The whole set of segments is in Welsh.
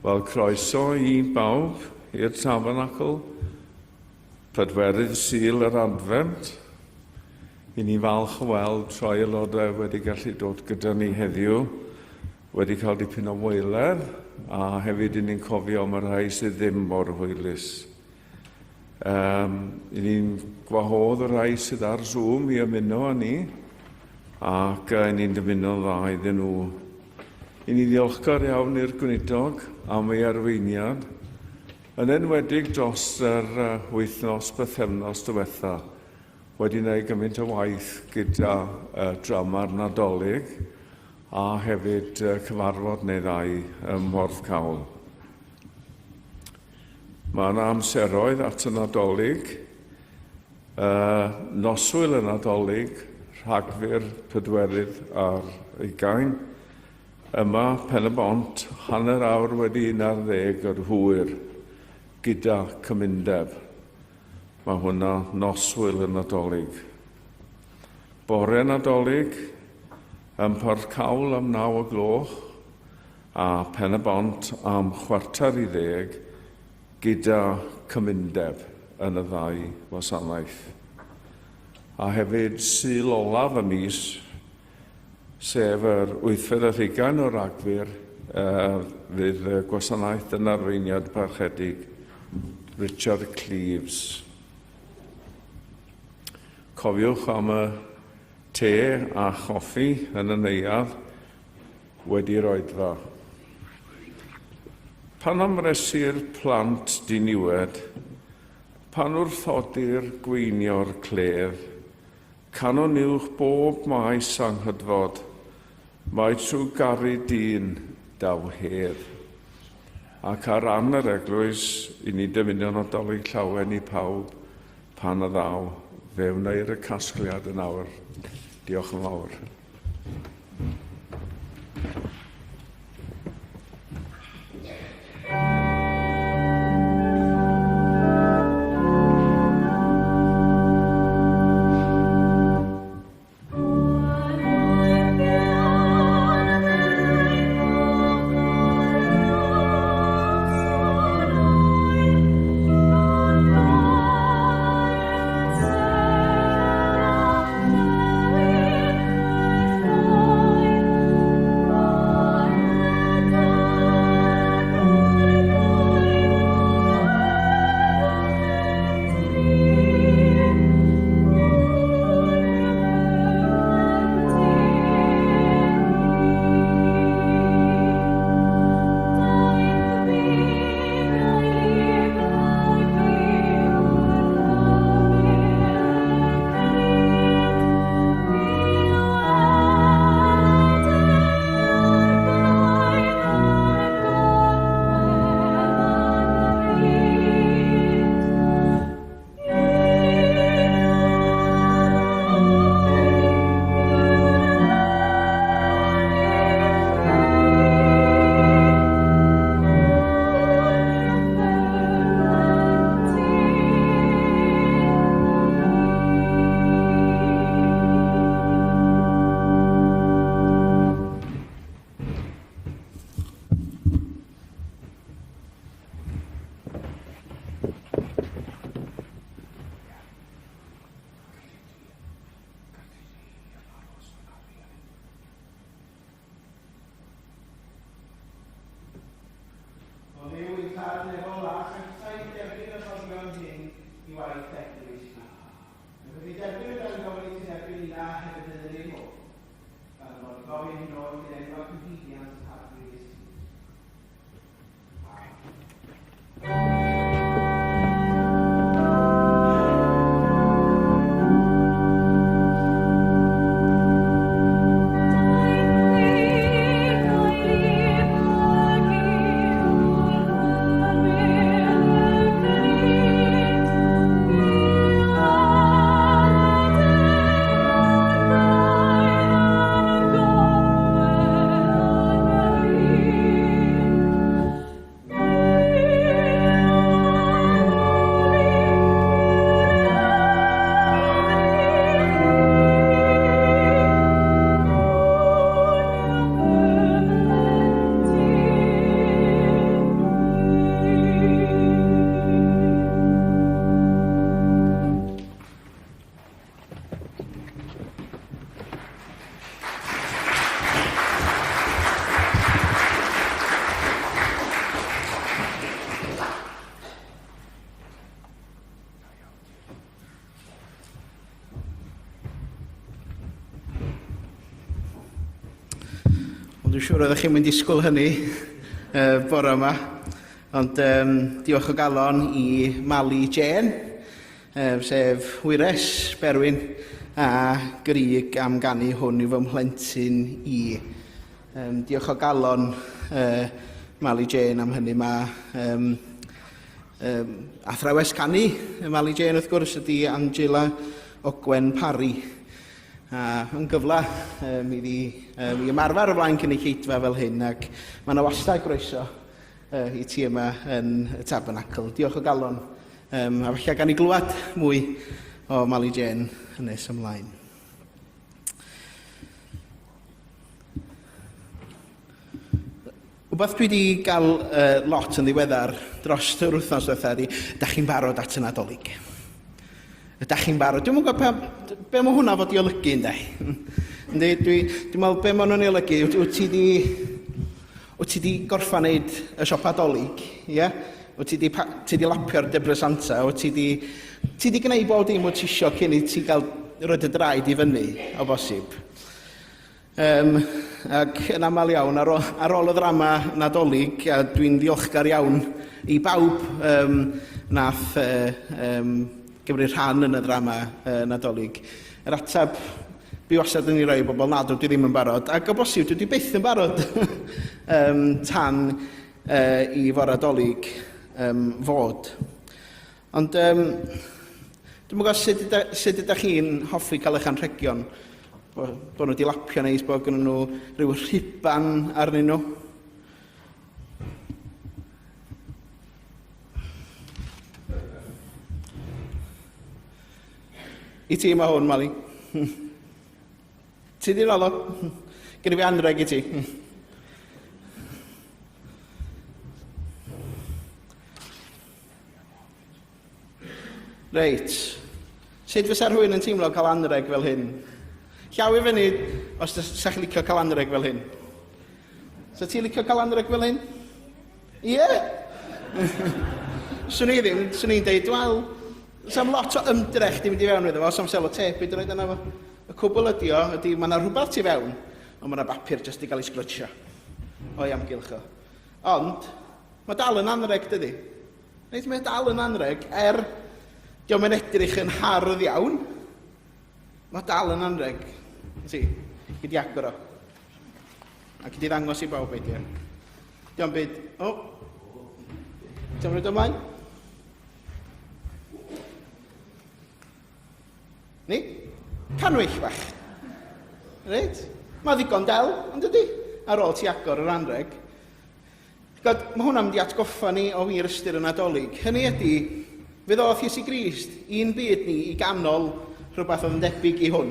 Wel, croeso i bawb i'r Tabernacl, pedwerydd Sul yr Adfent. I ni falch o weld rhai aelodau wedi gallu dod gyda ni heddiw, wedi cael dipyn o waeledd, a hefyd i ni'n cofio am y rhai sydd ddim mor hwylus. Um, I ni'n gwahodd y rhai sydd ar Zoom i ymuno â ni, ac i ni'n dymuno'n dda iddyn nhw. I ni ddiolchgar iawn i'r gweinidog am ei arweiniad, yn enwedig dros yr wythnos bythefnos diwetha, wedi wneud gymaint o waith gyda drama'r Nadolig a hefyd cyfarfod neu ddau ym Mhorthcawl. Mae yna amseroedd at y Nadolig, uh, noswyl y Nadolig, Rhagfyr pedwerydd ar ugain, yma Pen y Bont, hanner awr wedi 11 yr hwyr, gyda cymundeb. Mae hwnna noswyl y Nadolig. Bore Nadolig, ym Mhorthcawl am 9 o gloch, a Phen-y-bont am 9:45 gyda cymundeb yn y ddau wasanaeth. A hefyd Sul olaf y mis, sef yr wythfed ar hugain o Ragfyr, fydd y gwasanaeth yn arweiniad Parchedig Richard Cleves. Cofiwch am y te a choffi yn y neuadd wedi'r oedfa. Pan amresir plant diniwed, pan wrthodir gweinio'r cledd, canwn uwch bob maes anghydfod, mai trwy garu dyn daw hedd. Ac ar ran yr eglwys, i ni dymuno Nadolig Llawen i pawb pan y ddaw, fe wneir y casgliad yn awr. Diolch yn fawr. O Dduw ein Tad nefol a sanctaidd derbyn y rhoddion hyn i waith eglwys di. Yn fyddi derbyn y dangofn i ti dderbyn i na hefyd yn yr un modd. Gan y mod i gofyn hyn oll yn enw ac yn haeddiant ein Harglwydd Iesu Grist. Amen. Dwi'n siŵr oeddech chi'n mynd i disgwyl hynny bore yma. Ond diolch o galon i Mali Jane, sef wyres Berwyn a Grig am ganu hwn i fy mhlentyn i. Diolch o galon Mali Jane am hynny. Mae athrawes canu Mali Jane wrth gwrs ydy Angela Ogwen Parry. A yn gyfle iddi i ymarfer o flaen cynulleidfa fel hyn, ac mae yna wastad groeso i ti yma yn y Tabernacl. Diolch o galon. A falle gan i glywed mwy o Mali Jane yn nes ymlaen. Wbath dwi wedi gael lot yn ddiweddar dros yr wythnos diwetha ydy, ydych chi'n barod at y Nadolig? Ydych chi'n barod? Dwi'm yn gwybod pa, be mae hwnna fod i olygu, ynddo? Ynddi, dwi'n dwi meddwl be maen nhw'n ei olygu, wyt ti di, wyt ti di gorffan wneud y siopa Dolig, ie? Yeah? Wyt ti di, ti di lapio'r Debra Santa, wyt ti di, ti di gwneud bob dim wyt ti isio cyn i ti gael rhoi dy draed i fyny, o bosib. Yym, ac yn aml iawn, ar ôl, ar ôl y ddrama Nadolig, a dwi'n ddiolchgar iawn i bawb nath gymryd rhan yn y ddrama Nadolig. Yr ateb dwi wastad yn ei roi i bobl, na, dwi ddim yn barod, ac o bosib dwi byth yn barod tan i fore Dolig fod. Ond dwi'm yn gwybod sut yda, sut ydych chi'n hoffi cael eich anrhegion. Bod, bod nhw wedi lapio neis, bod gynnu nhw rhyw rhuban arnyn nhw. I ti mae hwn, Mali. Ti di rolo? Gyda fi anreg i ti. Reit. Sut fysa rhywun yn teimlo cael anreg fel hyn? Llaw i fyny os sa chi'n licio cael anreg fel hyn. Sa ti'n licio cael anreg fel hyn? Ie? Yeah? Swn i ddim, swn i'n deud, wel, sa'm lot o ymdrech di mynd i fewn iddo fo, sa'm sellotape i droed yna fo. Y cwbl ydi o, ydi mae yna rhywbeth tu fewn, ond mae yna bapur jyst i gael ei sgrytsio o'i amgylch o. Ond, Mae dal yn anreg, dydy? Reit, mae dal yn anreg, er dio'm yn edrych yn hardd iawn. Mae dal yn anreg. Ti, gyd i agor o. A gyd i ddangos i bawb beth i. Dio'm byd... O! Ti'n rhaid ymlaen? Ni? Canwyll bach. Reit? Mae ddigon del, ond ydy? Ar ôl ti agor yr anreg. Ch'bod, mae hwnna'n mynd i atgoffa ni o wir ystyr y Nadolig. Hynny ydy, fe ddoth Iesu Grist i'n byd ni i ganol rhywbeth oedd yn debyg i hwn.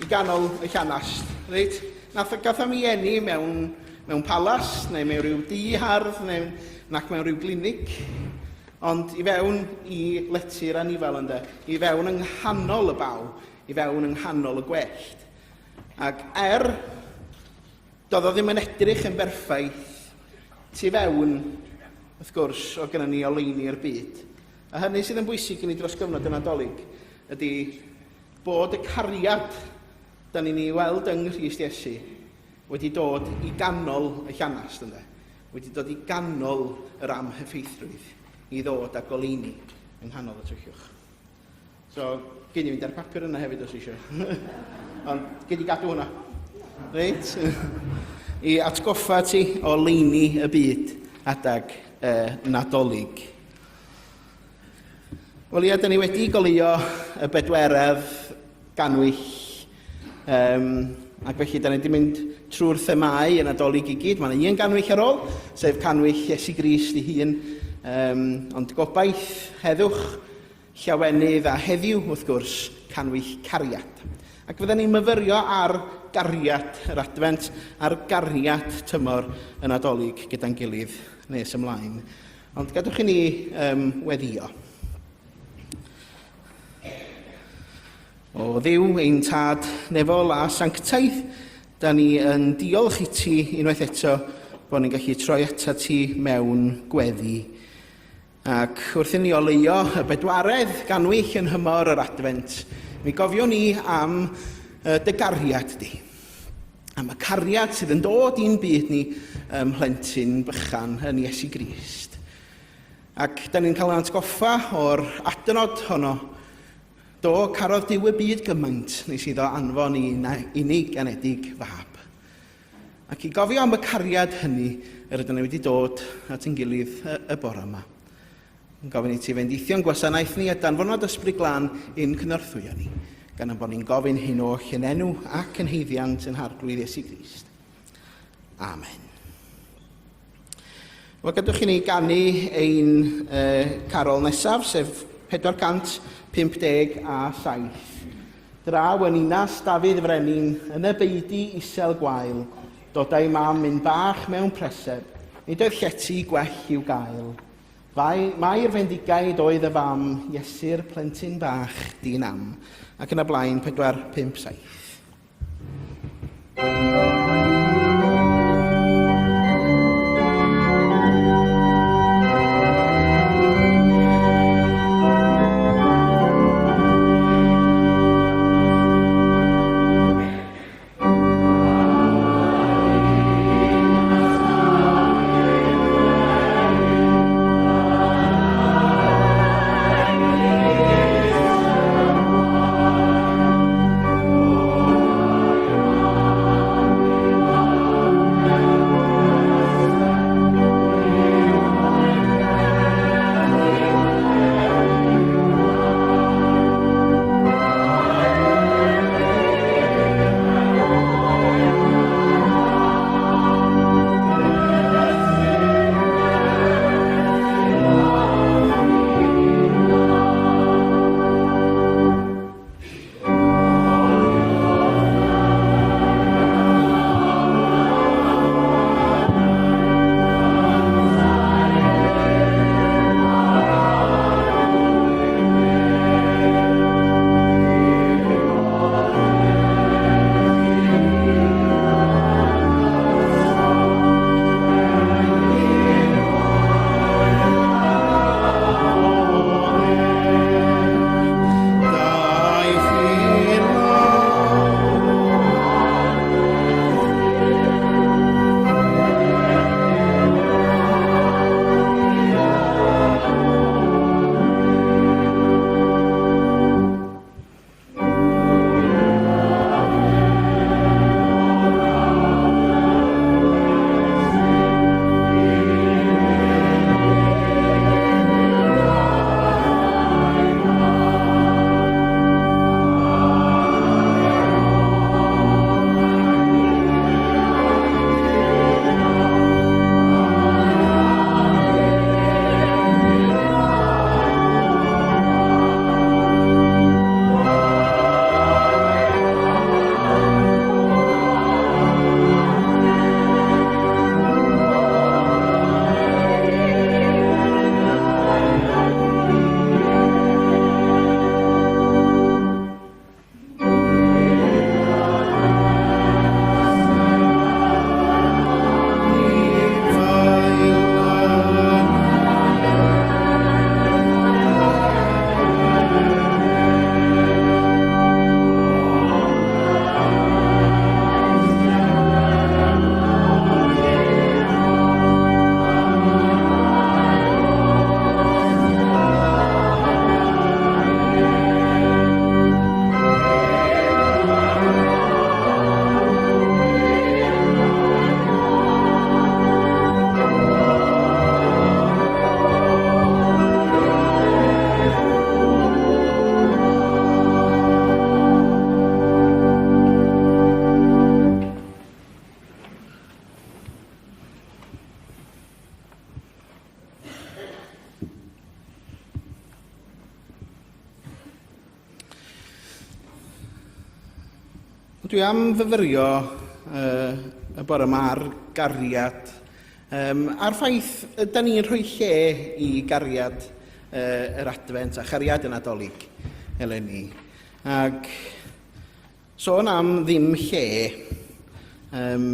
I ganol y llanast, reit? Nath, gath am ei eni mewn, mewn palas, neu mewn rhyw dŷ hardd, neu nac mewn rhyw glinig, ond i fewn i lety'r anifal ynde, i fewn yng nghanol y baw, i fewn yng nghanol y gwellt. Ac er Doedd o ddim yn edrych yn berffaith tu fewn, wrth gwrs, o gynnon ni oleuni i'r byd. A hynny sydd yn bwysig i ni dros gyfnod y Nadolig ydy bod y cariad da ni'n ei weld yng Nghrist Iesu wedi dod i ganol y llanast, ynde? Wedi dod i ganol yr amhyffeithrwydd i ddod â goleuni yng nghanol y tyllwch. So, gei di fynd ar papur yna hefyd os eisiau. Ond gei di gadw hwnna. Reit? I atgoffa ti o leini y byd adag Nadolig. Wel ia, da ni wedi goleuo y bedweredd ganwyll, ac felly da ni wedi mynd trwy'r themâu y Nadolig i gyd. Mae yna un ganwyll ar ôl, sef canwyll Iesu Grist ei hun. Ond gobaith, heddwch, Llawenydd a heddiw, wrth gwrs, cannwyll cariad. Ac fydden ni'n myfyrio ar gariad yr Adfent, ar gariad tymor y Nadolig gyda'n gilydd nes ymlaen. Ond gadwch i ni weddio. O Dduw, ein Tad nefol a sanctaidd, da ni yn diolch i ti unwaith eto bod ni'n gallu troi atat ti mewn gweddi. Ac wrth i ni oleuo y bedwaredd ganwyll yn nhymor yr Adfent, mi gofiwn ni am dy gariad di. Am y cariad sydd yn dod i'n byd ni ym mhlentyn bychan yn Iesu Grist. Ac da ni'n cael ein atgoffa o'r adnod honno. Do, carodd Duw y byd gymaint nes iddo anfon i unig anedig fab. Ac i gofio am y cariad hynny yr ydym ni wedi dod at ein gilydd y, y bore yma. Yn gofyn i ti fendithio'n gwasanaeth ni a danfonod ysbryd glân i'n cynorthwyo ni, gan ein bod ni'n gofyn hyn oll yn enw ac yn heiddiant yn Harglwydd Iesu Grist. Amen. Wel, gadwch i ni ganu ein carol nesaf, sef 457. Draw yn ninas Dafydd Frenin, yn y beudy isel gwael, dodai mam un bach mewn preseb, nid oedd llety gwell i'w gael. Fai, Mair fendigaid oedd y fam, Iesu'r plentyn bach, dyn am. Ac yn y blaen, 4, 5, 7. Dwi am fyfyrio uh, y bore yma ar gariad. Um, a'r ffaith ydy ni'n rhoi lle i gariad uh, yr Adfent a chariad y Nadolig eleni. Ac sôn am ddim lle, um,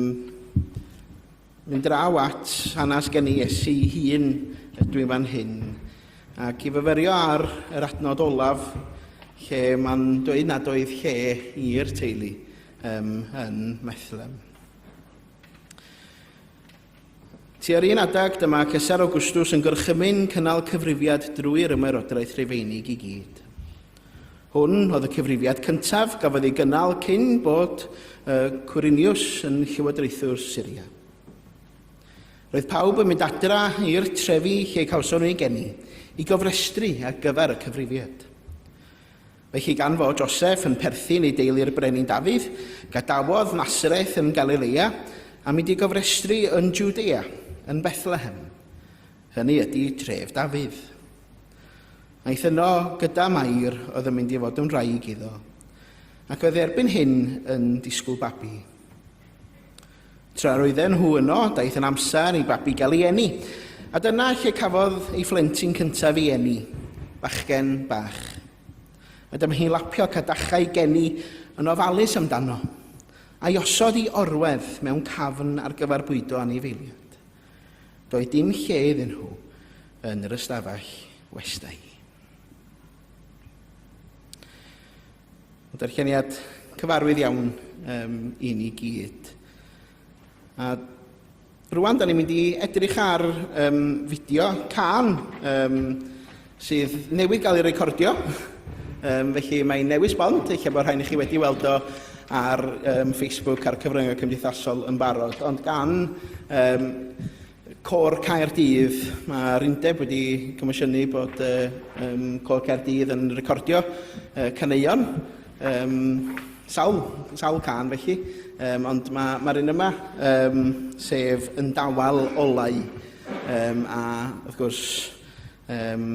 mynd draw at hanes gen i Iesu hun ydw i fan hyn, ac i fyfyrio ar yr adnod olaf lle mae'n dweud nad oedd lle i'r teulu um, yn Methlem. Tua'r un adeg dyma Cesar Augustus yn gorchymyn cynnal cyfrifiad drwy'r ymerodraeth Rufeinig i gyd. Hwn oedd y cyfrifiad cyntaf gafodd ei gynnal cyn bod Quirinius yn llywodraethwr Syria. Roedd pawb yn mynd adra i'r trefi lle cawson nhw eu geni i gofrestru ar gyfer y cyfrifiad. Felly gan fod Joseph yn perthyn i deulu'r brenin Dafydd, gadawodd Nasareth yn Galilea a mynd i gofrestru yn Jwdea, yn Bethlehem. Hynny ydy tref Dafydd. Aeth yno gyda Mair oedd yn mynd i fod yn wraig iddo, ac oedd erbyn hyn yn disgwyl babi. Tra roedden nhw yno, daeth yn amser i babi gael ei eni, a dyna lle cafodd ei phlentyn cyntaf ei eni, bachgen bach. A dyma hi'n lapio cadachau geni yn ofalus amdano, a'i osod i orwedd mewn cafn ar gyfer bwydo anifeiliaid. Doedd dim lle iddyn nhw yn yr ystafell westai. Darlleniad cyfarwydd iawn um, i ni gyd. A rwan, da ni'n mynd i edrych ar um, fideo can um, sydd newydd gael ei recordio. Um, felly mae'n newis bond, eich bod rhaid i chi wedi weld o ar um, Facebook a'r cyfryngau cymdeithasol yn barod. Ond gan um, Côr Caerdydd, mae'r undeb wedi comisiynu bod uh, um, Côr Caerdydd yn recordio uh, caneuon, um, sawl, sawl can felly, um, ond mae'r ma un yma, um, sef yn dawel olau, um, a wrth gwrs, um,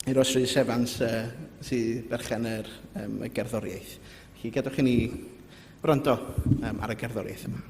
Euros Rhys Evans uh, sydd berchen yr, um, y gerddoriaeth. Felly gadwch i ni wrando um, ar y gerddoriaeth yma.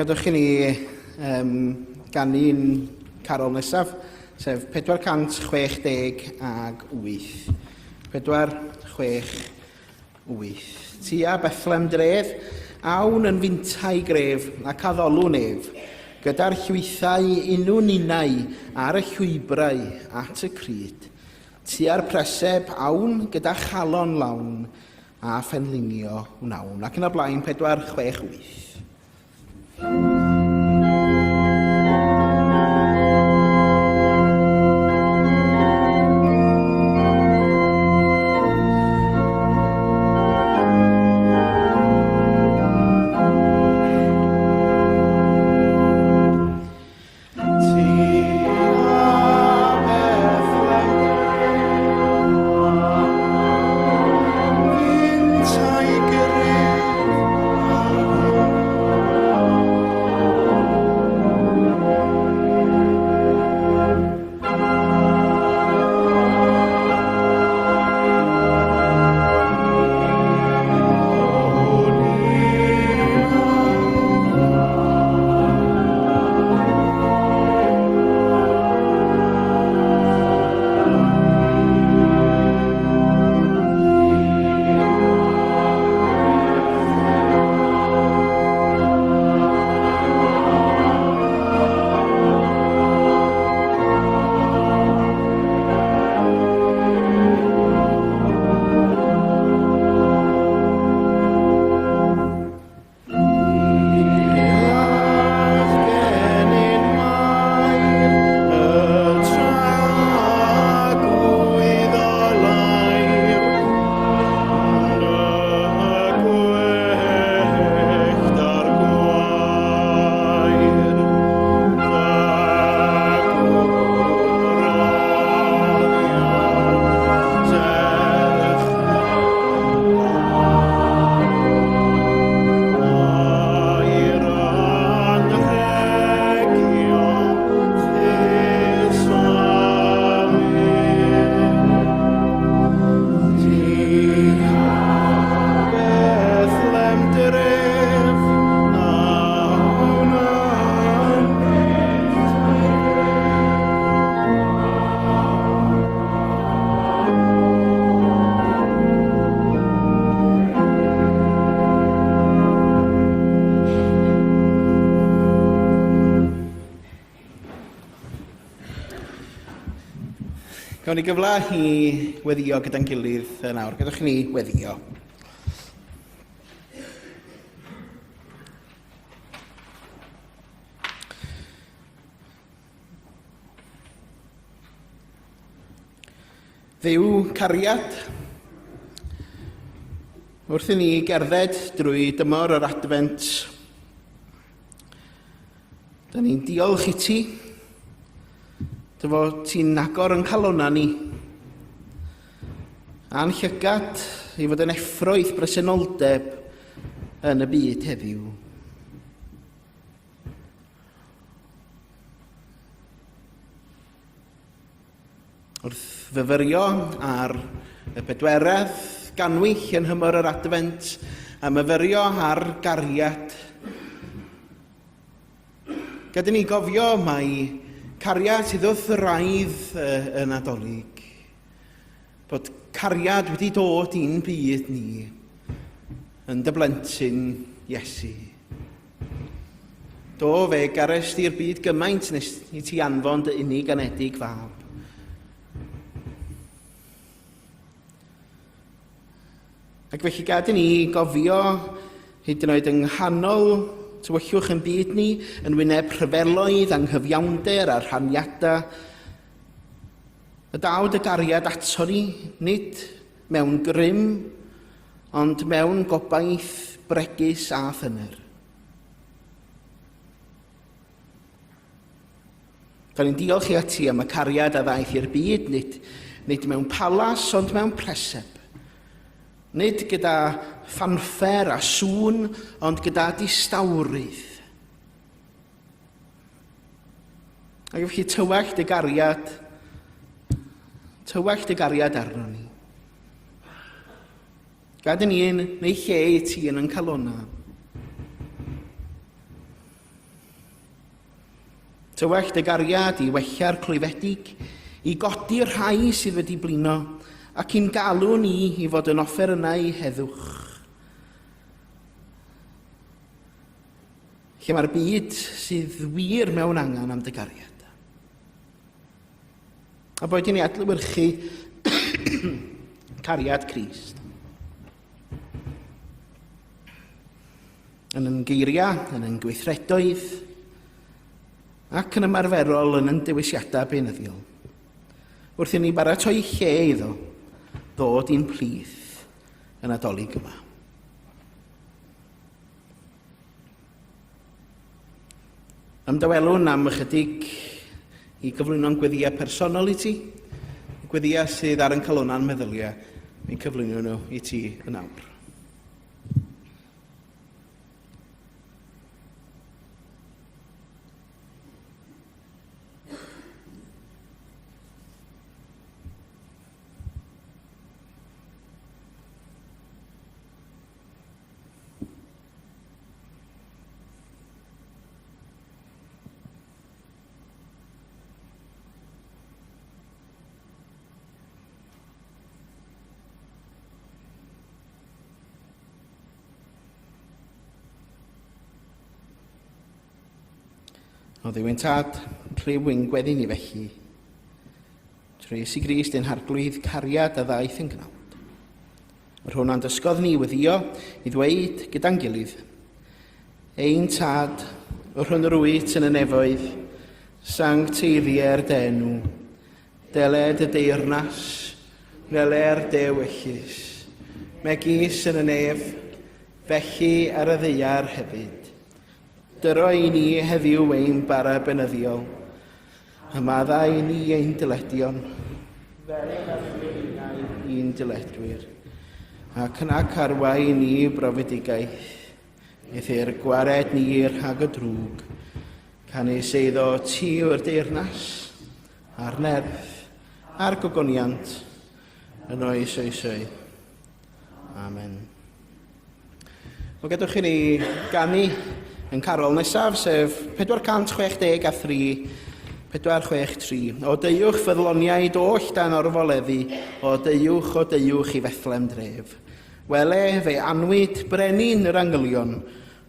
gadwch i ni um, ganu'n carol nesaf, sef 468. 468. Tua Bethlem dref, awn yn fintai gref ac addolwn ef, gyda'r llwythau unwn ninnau ar y llwybrau at y cryd. Tua'r preseb awn gyda chalon lawn a phenlinio wnawn. Ac yn y blaen, 4, 6, 8. Gawn ni gyfle i weddio gyda'n gilydd yn awr. Gadewch i ni weddio. Dduw cariad, wrth i ni gerdded drwy dymor yr Adfent, da ni'n diolch i ti, dy fod ti'n agor yn calona ni, a'n llygad i fod yn effroeth bresenoldeb yn y byd heddiw. Wrth fyfyrio ar y bedweredd ganwyll yn nhymor yr Adfent a myfyrio ar gariad, gad i ni gofio mai cariad sydd wrth wraidd y Nadolig, bod cariad wedi dod i'n byd ni yn dy blentyn Iesu. Do, fe gares di'r byd gymaint nes i ti anfon dy unig anedig fab. Ac felly gad i ni gofio hyd yn oed yng nghanol tywyllwch yn byd ni, yn wyneb rhyfeloedd, anghyfiawnder a rhaniadau, y daw dy gariad ato ni, nid mewn grym, ond mewn gobaith bregus a thyner. Da ni'n diolch i ti am y cariad a ddaeth i'r byd, nid, nid mewn palas, ond mewn preseb. Nid gyda ffanffer a sŵn, ond gyda distawrwydd. Ac felly tywallt dy gariad, tywallt dy gariad arno ni. Gad i ni neu lle i ti yn yn calona. Tywallt dy gariad i wella'r clwyfedig, i godi'r rhai sydd wedi blino, ac i'n galw ni i fod yn offerynnau heddwch. Lle mae'r byd sydd wir mewn angen am dy gariad. A boed i ni adlewyrchu cariad Crist. Yn yn geiriau, yn yn gweithredoedd, ac yn ymarferol yn yn dewisiadau beunyddiol. Wrth i ni baratoi lle iddo ddod i'n plith y Nadolig yma. Ymdawelwn am ychydig i gyflwyno'n gweddïau personol i ti, gweddïau sydd ar yn calona'n meddyliau, ni'n cyflwyno nhw i ti yn awr. O Dduw ein Tad, clyw ein gweddi ni felly. Trwy Iesu Grist ein Harglwydd, cariad a ddaeth yn gnawd. Yr hwn a'n dysgodd ni weddio i ddweud gyda'n gilydd, Ein Tad, yr hwn yr wyt yn y nefoedd, sancteiddier dy enw, deled y deyrnas, wneler dy ewyllys, megis yn y nef, felly ar y ddaear hefyd. Dyro i ni heddiw ein bara beunyddiol, A maddau i ni ein dyledion, fel y maddeuwn ninnau i'n dyledwyr, ac nac arwain ni i brofedigaeth, eithr gwared ni rhag y drwg, canys eiddo ti yw'r deyrnas, a'r nerth, a'r gogoniant, yn oes oesoedd. Amen. Wel, gadwch i ni ganu yn carol nesaf, sef 463, 463. O deuwch fyddloniaid oll dan orfoleddu, o deuwch, o deuwch i Fethlem dref. Wele, fe anwyd brenin yr angylion,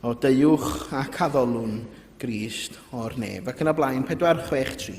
o deuwch ac addolwn Grist o'r nef. Ac yn y blaen, 463.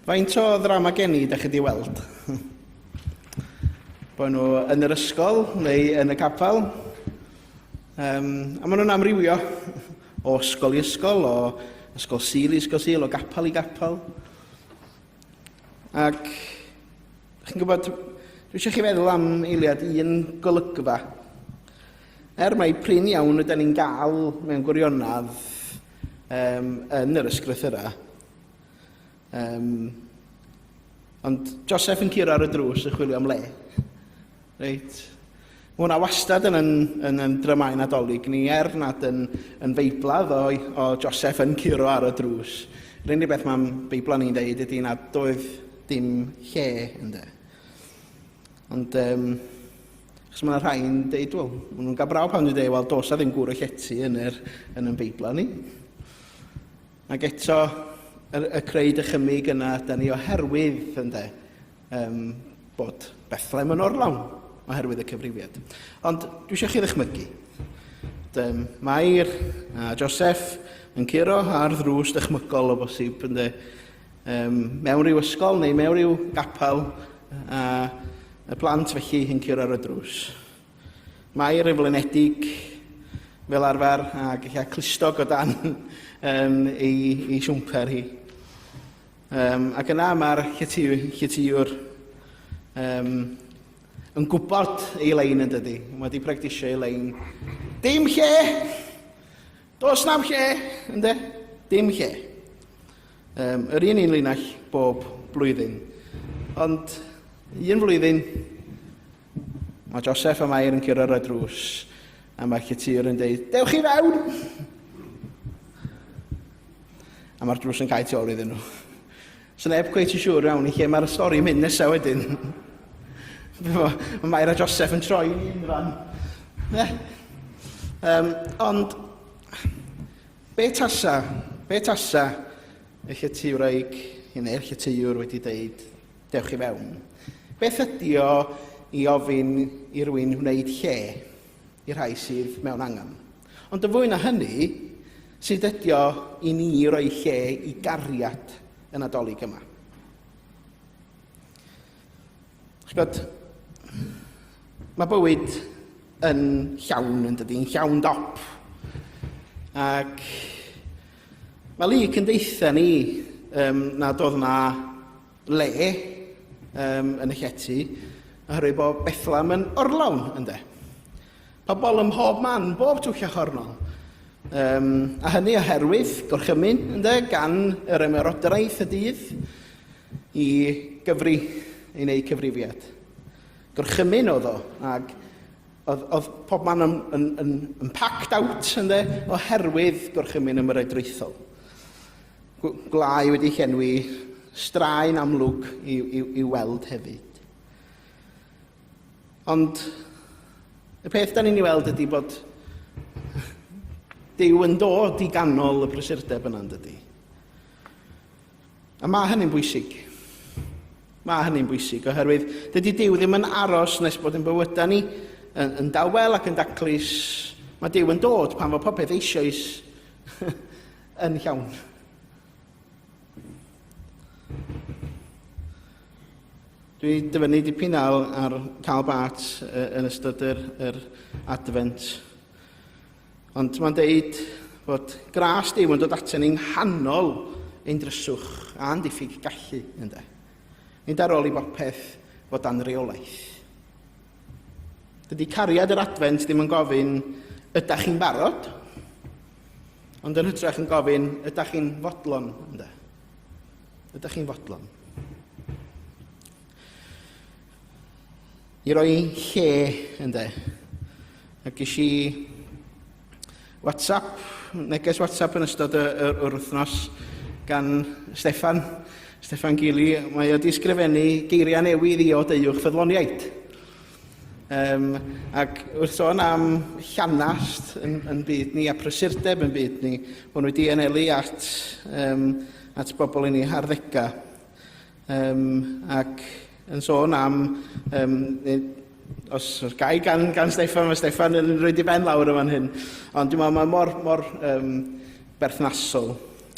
Faint o ddrama geni da chi wedi weld? Bod nhw yn yr ysgol neu yn y capel. Um, a maen nhw'n amrywio o ysgol i ysgol, o ysgol sil i ysgol sil, o gapel i gapel. Ac, chi'n gwybod, dwi eisiau chi feddwl am eiliad un golygfa. Er mai prin iawn ydyn ni'n gael mewn gwirionedd um, yn yr ysgrythurau, Um, ond Joseph yn curo ar y drws yn chwilio am le. Reit. Mae hwnna wastad yn, yn, yn, yn dramau Nadolig ni, er nad yn, yn feiblad o, o Joseph yn curo ar y drws. Yr unig beth mae'n Beibla ni'n deud ydy nad doedd dim lle ynddo. Ond, um, achos mae yna rhai'n deud, wel, maen nhw'n gael braw pan dwi'n deud, wel, dos a ddim gŵr y llety yn yr, yn yn Beibla ni. Ac eto, y, y creu dychymyg yna, da ni oherwydd, ynde, um, bod Bethlehem yn orlawn oherwydd y cyfrifiad. Ond dwi eisiau chi ddychmygu. Um, Mair a Joseph yn curo ar ddrws dychmygol o bosib, ynde, um, mewn rhyw ysgol neu mewn rhyw gapel, a y plant felly yn curo ar y drws. Mair yn flinedig fel arfer ac eich clustog o dan um, ei, ei siwmper hi. Um, ac yna mae'r lletytiwr um, yn gwybod ei lein yn dydy. Mae wedi practisio ei lein. Dim lle! Does na'm lle, ynddo? Dim lle. Um, yr un un linell bob blwyddyn. Ond un flwyddyn, Mae Joseph a Mair yn curo ar y drws, a mae lletyr yn dweud, dewch i fewn! A mae'r drws yn cael tu ôl iddyn nhw. So neb cweit yn siŵr iawn i lle mae'r stori yn mynd nesaf wedyn. mae Mair a Joseph yn troi i un fan. Yeah. Um, ond, be tasa, be tasa y lletywraig, neu'r lletywr wedi dweud, Dewch i fewn. Beth ydy o i ofyn i rywun wneud lle i rhai sydd mewn angen? Ond yn fwy na hynny, sut ydy o i ni roi lle i gariad y Nadolig yma? Ch'bod, mae bywyd yn llawn yn dydy, yn llawn dop. Ac mae Luc yn deutha ni um, nad oedd na le um, yn y llety, oherwydd bod Bethlehem yn orlawn, ynddo. Pobl ym mhob man, bob twll a chornol. Um, a hynny oherwydd gorchymyn, ynddo, gan yr ymerodraeth y dydd i gyfri, i wneud cyfrifiad. Gorchymyn oedd o, ac oedd, oedd pob man yn, yn, yn, yn packed out, ynddo, oherwydd gorchymyn ymerodraethol. Gwlâu wedi llenwi, straen amlwg i'w, i'w, i'w weld hefyd. Ond y peth da ni'n ei weld ydy bod Duw yn dod i ganol y prysurdeb yna, yn dydy. A mae hynny'n bwysig. Mae hynny'n bwysig, oherwydd dydy Duw ddim yn aros nes bod yn bywydau ni yn, yn dawel ac yn daclus. Mae Duw yn dod pan fo popeth eisoes yn llawn. Dwi dyfynnu dipyn ar, ar Karl Barth yn ystod yr, yr Advent. Ond mae'n deud fod gras Duw yn dod ato ni'n nghanol ein dryswch a'n diffyg gallu, ynde. Nid ar ôl i bopeth fod dan reolaeth. Dydy cariad yr Advent ddim yn gofyn, ydych chi'n barod? Ond yn hytrach yn gofyn, ydych chi'n fodlon, ynde? Ydych chi'n fodlon? I roi lle, ynde? A ges i WhatsApp, neges WhatsApp yn ystod y, yr, yr wythnos gan Steffan, Steffan Gili. Mae o wedi ysgrifennu geiriau newydd i o deuwch ffyddloniaid. Um, ac wrth sôn am llanast yn, yn byd ni a prysurdeb yn byd ni, hwn wedi anelu at, um, at bobl yn ei harddegau. Um, ac yn sôn am, um, os, os gai gan, gan Steffan, mae Steffan yn rhoi di ben lawr yma'n hyn, ond dwi'n meddwl mae mor, mor um, berthnasol.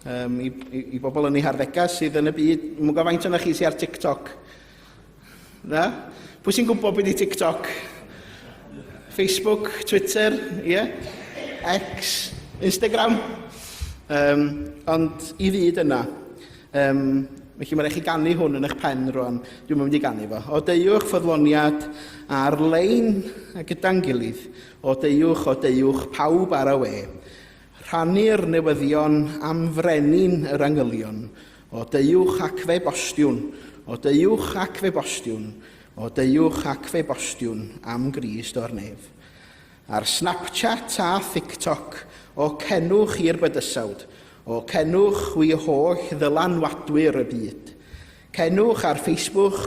Um, i, i, I bobl yn eu harddegau sydd yn y byd, mwyn gwybod faint o'na chi sydd ar TikTok. Na? Pwy sy'n gwybod beth ydy TikTok? Facebook, Twitter, ie? Yeah? X, Instagram. Um, ond i fyd yna, um, felly mae'n rhaid chi ganu hwn yn eich pen rwan. Dwi'n mynd i ganu fo. O deuwch ffyddloniad ar-lein a gyda'n gilydd. O deuwch, o deuwch, pawb ar y we. Rhannu'r newyddion am frenin yr angylion. O deuwch ac fe bostiwn, o deuwch ac fe bostiwn, o deuwch ac fe bostiwn am Grist o'r nef. Ar Snapchat a TikTok, o cenwch i'r bydysawd, o cenwch chwi holl ddylanwadwyr y byd. Cenwch ar Facebook,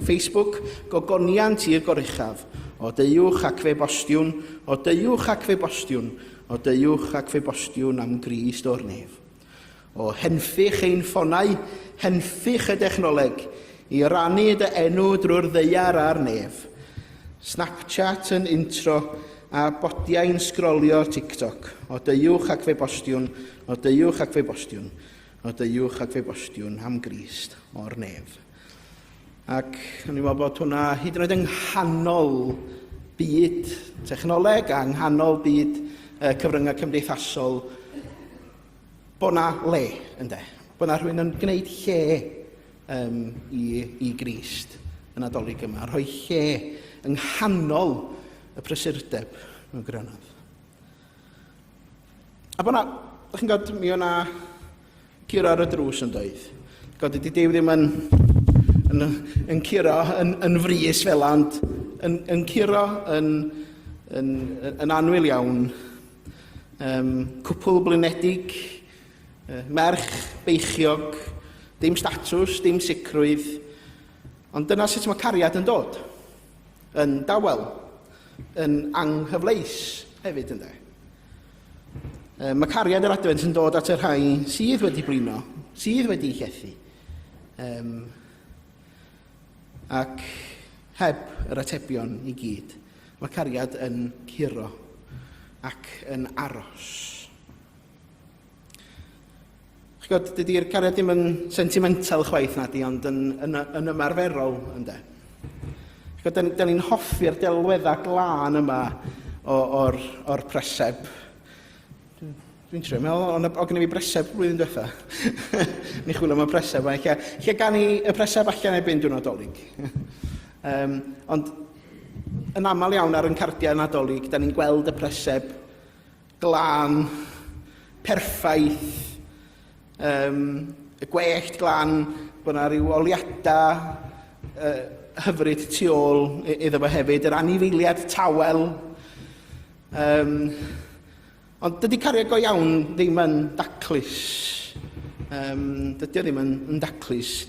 Facebook gogoniant i'r goruchaf, o deuwch ac fe bostiwn, o deuwch ac fe bostiwn, o deuwch ac fe bostiwn am Grist o'r nef. O henffych ein ffonau, henffych y dechnoleg, i rannu dy enw drwy'r ddaear a'r nef. Snapchat yn intro a bodiau'n sgrolio TikTok. O deuwch ac fe bostiwn, o deuwch ac fe bostiwn, o deuwch ac fe bostiwn am Grist o'r nef. Ac o'n i'n meddwl bod hwnna hyd yn oed yng nghanol byd technoleg a yng nghanol byd cyfryngau cymdeithasol bod 'na le, ynde? Bod 'na rhywun yn gwneud lle um, i, i Grist y Nadolig yma, rhoi lle yng nghanol y prysurdeb mewn gwirionedd. A bod 'na, ydych chi'n gwybod, mi o'na curo ar y drws yn doedd. God, ydy Duw ddim yn, yn, yn curo yn, yn frys fel ond yn, yn curo yn, yn, yn anwyl iawn. Um, cwpl blinedig, merch beichiog, dim statws, dim sicrwydd. Ond dyna sut mae cariad yn dod. Yn dawel, yn anghyfleus hefyd ynddo. Mae cariad yr Adfent yn dod at y rhai sydd wedi blino, sydd wedi llethu. Um, ac heb yr atebion i gyd. Mae cariad yn curo ac yn aros. Chi'n gwybod, dydy'r cariad ddim yn sentimental chwaith na di, ond yn, yn, yn ymarferol, ynddo. Chi'n gwybod, da ni'n hoffi'r delweddau glân yma o'r, or preseb. Dwi'n trio meddwl, ond o gen i fi breseb blwyddyn diwetha. Ni chwilio am y preseb, a lle, lle gan i y preseb allan erbyn diwrnod Dolig. um, ond yn aml iawn ar yn cardiau Nadolig, da ni'n gweld y preseb glân, perffaith, um, y gwellt glân, bod yna rhyw oliadau uh, hyfryd tu ôl iddo fo hefyd, yr anifeiliad tawel. Um, Ond dydy cariad go iawn ddim yn daclus. Um, dydy o ddim yn, yn daclus.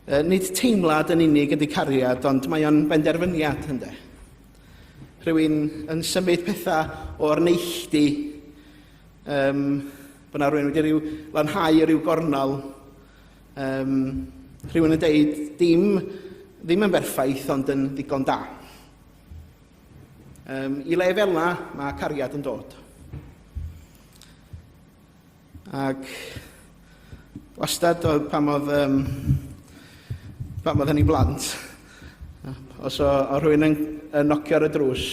Uh, nid teimlad yn unig ydy cariad, ond mae o'n benderfyniad, ynddo. Rhywun yn symud pethau o'r neilltu, um, bod yna rhywun wedi rhyw lanhau rhyw gornel, um, rhywun yn deud dim, ddim yn berffaith, ond yn ddigon da. Um, I le fel yna, mae cariad yn dod. Ac wastad oedd pan oedd, um, pan oedd hynny blant, os o, o rhywun yn, yn nocio ar y drws,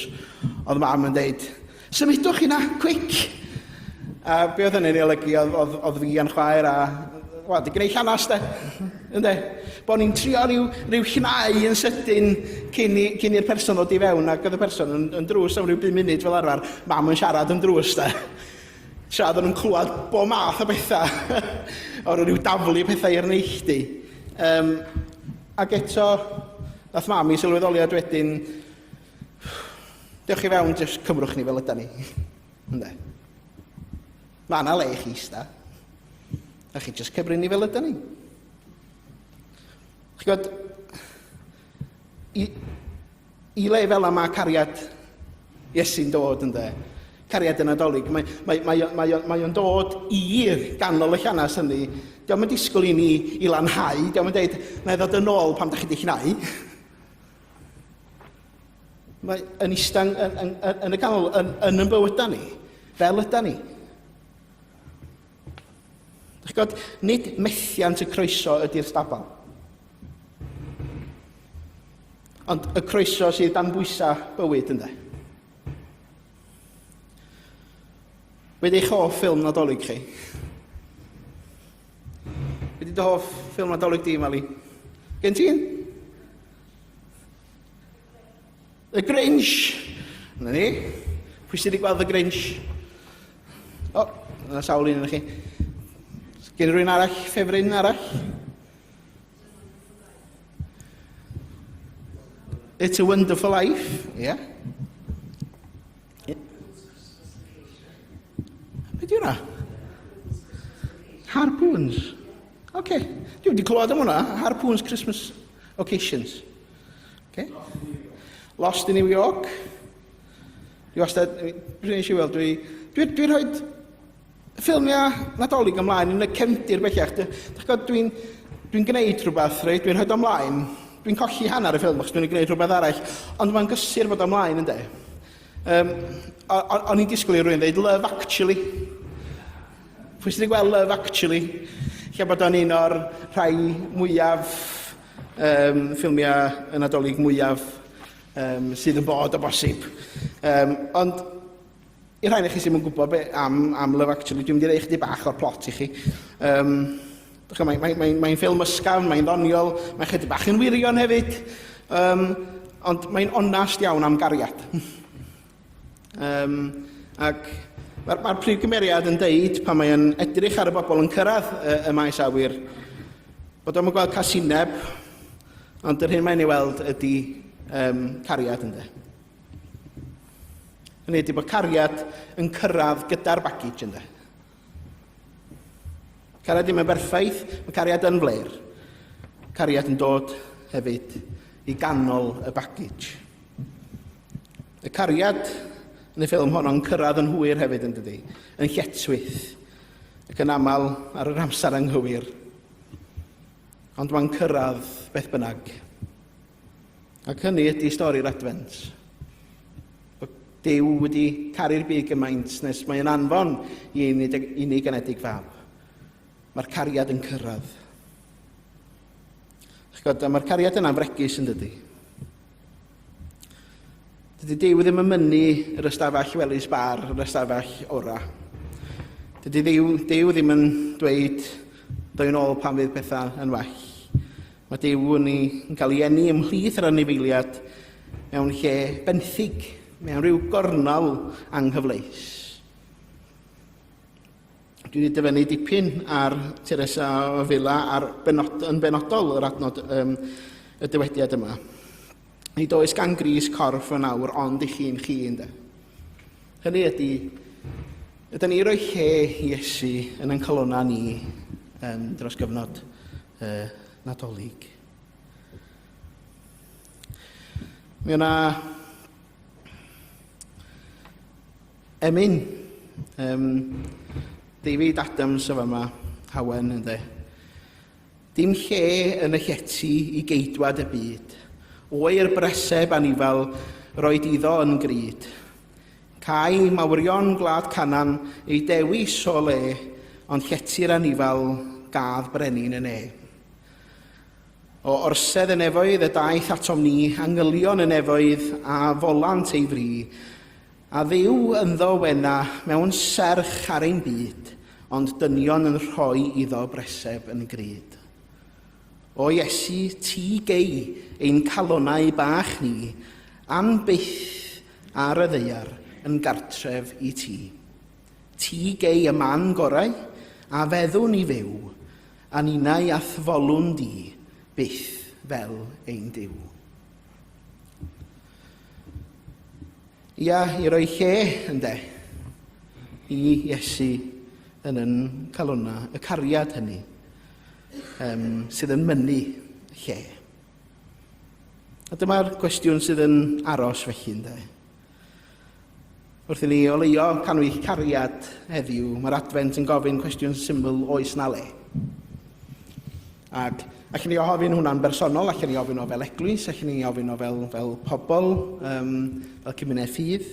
oedd mam yn deud, symudwch chi na, quick! A be oedd hynny'n ei olygu, oedd, oedd, oedd fi a'n chwaer a wel, di gwneud llanast de. Ynde? Bo ni'n trio rhyw, rhyw llnau yn sydyn cyn, i, cyn i'r person ddod i fewn, ac oedd y person yn, yn drws am ryw 5 munud fel arfer, mam yn siarad yn drws de. Tra oedden nhw'n clywed bo math o bethau, o'r rhyw daflu pethau i'r neilltu. Um, ac eto, nath mam i sylweddoliad wedyn, dewch i fewn, jyst cymrwch ni fel yda ni. Ynde? Mae yna le i chi ista. A chi jyst cyfri ni fel yda ni. Chi'n gwybod, i, i le fel yma mae cariad Iesu'n dod ynddo. Cariad y Nadolig. Mae, mae, mae, mae, mae o'n dod i'r ganol y llanas hynny. Diolch yn disgwyl i ni i lanhau. Diolch yn dweud, na i ddod yn ôl pan da chi wedi llnau. Mae yn eistedd yn, yn, yn, yn y canol, yn, yn yn bywydau ni, fel yda ni. Dych chi'n gwybod, nid methiant y croeso ydy'r stabal. Ond y croeso sydd dan bwysau bywyd, ynddo. Be 'di eich hoff ffilm Nadolig chi? Be 'di dy hoff ffilm Nadolig di, Mali? Gen ti un? The Grinch! Na ni. Pwy sydd wedi gweld The Grinch? O, oh, yna sawl un yn chi. Gen rhywun arall, ffefryn arall? It's a Wonderful Life, ie. Yeah. Be di hwnna? Harpoons. Oce. Okay. Dwi wedi clywed am hwnna. Harpoons Christmas Occasions. Okay. Lost in New York. Dwi wastad, dwi'n eisiau weld, dwi, dwi, dwi rhoi ffilmiau Nadolig ymlaen yn y cefndir bellach. Dwi'n dwi, dwi gwneud rhywbeth, reit? Dwi'n rhoi ymlaen. Dwi'n colli hanner y ffilm achos dwi'n gwneud rhywbeth arall, ond mae'n gysur fod ymlaen, ynddo. Um, o'n i'n disgwyl i rywun dweud Love Actually. Pwy sydd wedi gweld Love Actually? Lle bod o'n un o'r rhai mwyaf um, ffilmiau y Nadolig mwyaf um, sydd yn bod o bosib. Um, ond i rhai chi sydd yn gwybod be, am, am Love Actually, dwi'n mynd i rei chydig bach o'r plot i chi. Um, Mae'n mae, mae, mae ffilm ysgafn, mae'n ddoniol, mae'n chydig bach yn wirion hefyd, um, ond mae'n onast iawn am gariad. um, ac mae'r mae prif gymeriad yn deud pan mae'n edrych ar y bobl yn cyrraedd y, y maes awyr, bod o'n gweld casineb, ond yr hyn mae'n ei weld ydy um, cariad ynddo. Hynny ydy bod cariad yn cyrraedd gyda'r baggage ynddo. Cariad ddim yn berffaith, mae cariad yn fler. Cariad yn dod hefyd i ganol y baggage. Y cariad yn y ffilm honno'n cyrraedd yn hwyr hefyd yn dydy, yn lletchwith, ac yn aml ar yr amser anghywir. Ond mae'n cyrraedd beth bynnag. Ac hynny ydy stori'r Advent. Bod Duw wedi caru'r byd gymaint nes mae'n anfon i unig anedig fab. Mae'r cariad yn cyrraedd. Ch'god, mae'r cariad yna'n fregus yn dydy. Dydy Duw ddim yn mynnu yr ystafell wely sbar, yr ystafell ora. Dydy Duw, Duw ddim yn dweud doi yn ôl pan fydd pethau yn well. Mae Duw yn, ei, yn cael ei eni ymhlith yr anifeiliad mewn lle benthyg, mewn rhyw gornel anghyfleus. Dwi wedi dyfynnu dipyn ar Teresa o Avila ar benod, yn benodol yr adnod um, y dywediad yma. Nid oes gan Gris corff yn awr ond i chi'n chi ynde. Hynny ydy, ydyn ni roi lle i Iesu yn ein calonnau ni um, dros gyfnod uh, Nadolig. Mi yna emyn um, David Adams o fama, Hawen, ynddo. Dim lle yn y llety i geidwad y byd. Oer breseb anifal roed iddo yn gryd. Cai mawrion gwlad Canan ei dewis o le, ond llety'r anifal gadd brenin y ne. O orsedd y nefoedd y daeth atom ni, angylion y nefoedd a folant ei fri, a Dduw ynddo wena mewn serch ar ein byd, ond dynion yn rhoi iddo breseb yn gryd. O Iesu, ti gei ein calonnau bach ni, am byth ar y ddaear yn gartref i ti. Ti gei y man gorau, a feddwn i fyw, a ninnau a'th folwn di, byth fel ein Duw. Ia, i roi lle, ynde, i Iesu yn yn calonna, y cariad hynny, um, sydd yn mynnu lle. A dyma'r cwestiwn sydd yn aros felly, ynde. Wrth i ni oleuo canwyll cariad heddiw, mae'r Adfent yn gofyn cwestiwn syml, oes na le? Ac allan ni ofyn hwnna'n bersonol, allan ni ofyn o fel eglwys, allan ni ofyn o fel, fel pobl, um, fel cymuned ffydd.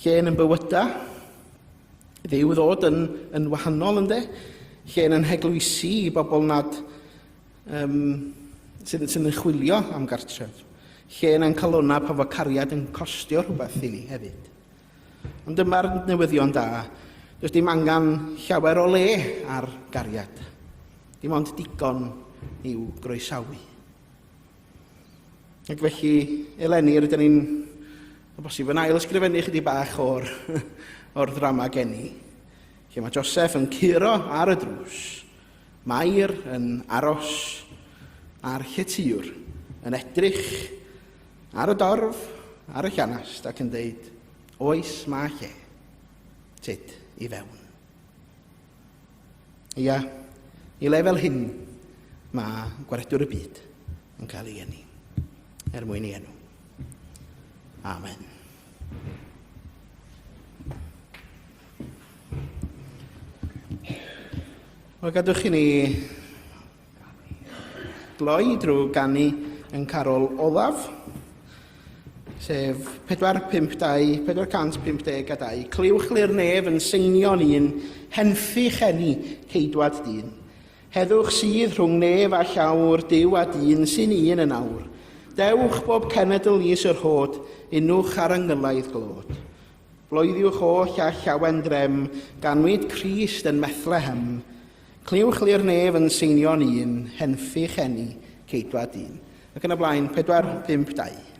Lle yn yn bywyda, Dduw ddod yn, yn wahanol ynddo? Lle yn heglwysi i bobl nad um, sydd, sydd yn chwilio am gartref. Lle yn calona pan fo cariad yn costio rhywbeth i ni hefyd. Ond dyma'r newyddion da. Does dim angen llawer o le ar gariad. Dim ond digon i'w groesawu. Ac felly, eleni, rydyn ni'n o bosib yn ail ysgrifennu chydig bach o'r, or ddrama geni, lle mae Joseph yn curo ar y drws, Mair yn aros a'r lletïwr yn edrych ar y dorf, ar y llanast ac yn deud, oes mae lle, tyd i fewn. Ia, i le fel hyn mae gwaredwr y byd yn cael ei eni, er mwyn ei enw. Amen. Wel, gadwch i ni gloi drwy ganu yn carol olaf, sef 452, 452. Clywch li'r nef yn seinio'n un, henffych eni ceidwad dyn. Heddwch sydd rhwng nef a llawr, Duw a dyn sy'n un yn awr. Dewch bob cenedl is yr hod, unwch ar yngylaidd glod. Bloeddiwch oll â llawen drem, ganwyd Crist yn Methlehem. Clywch li'r nef yn seinio'n un, henffych eni, ceidwad dyn. Ac yn y blaen, 4, 5, 2.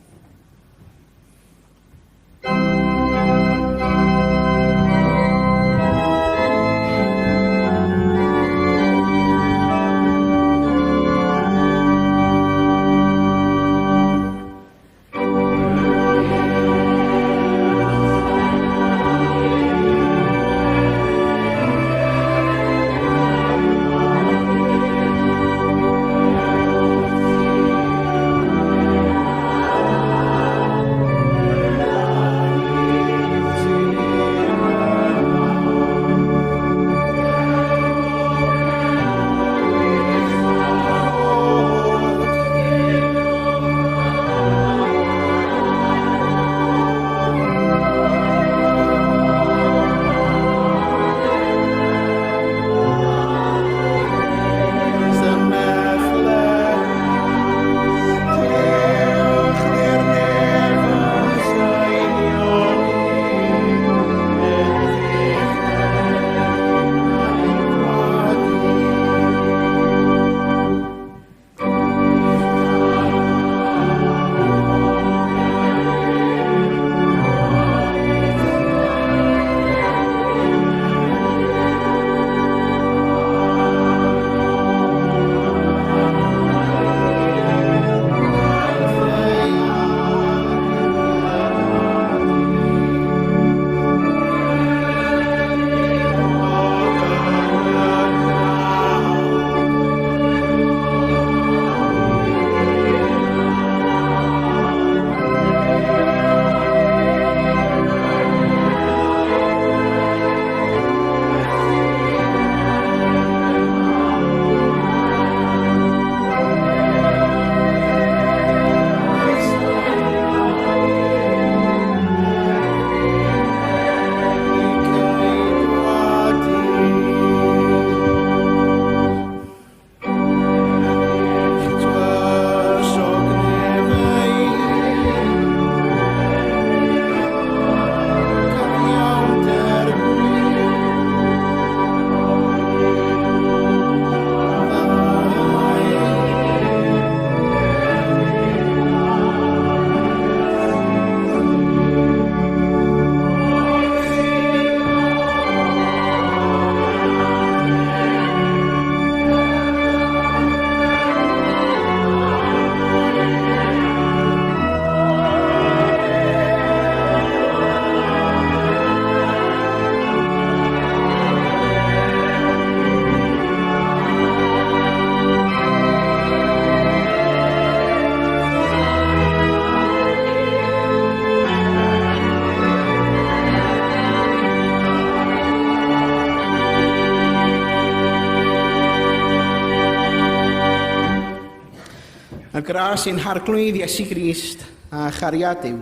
A gras ein Harglwydd Iesu Grist a chariad Duw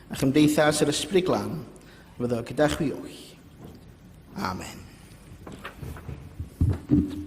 a chymdeithas yr Ysbryd Glân fyddo gyda chwi oll. Amen. Thank you.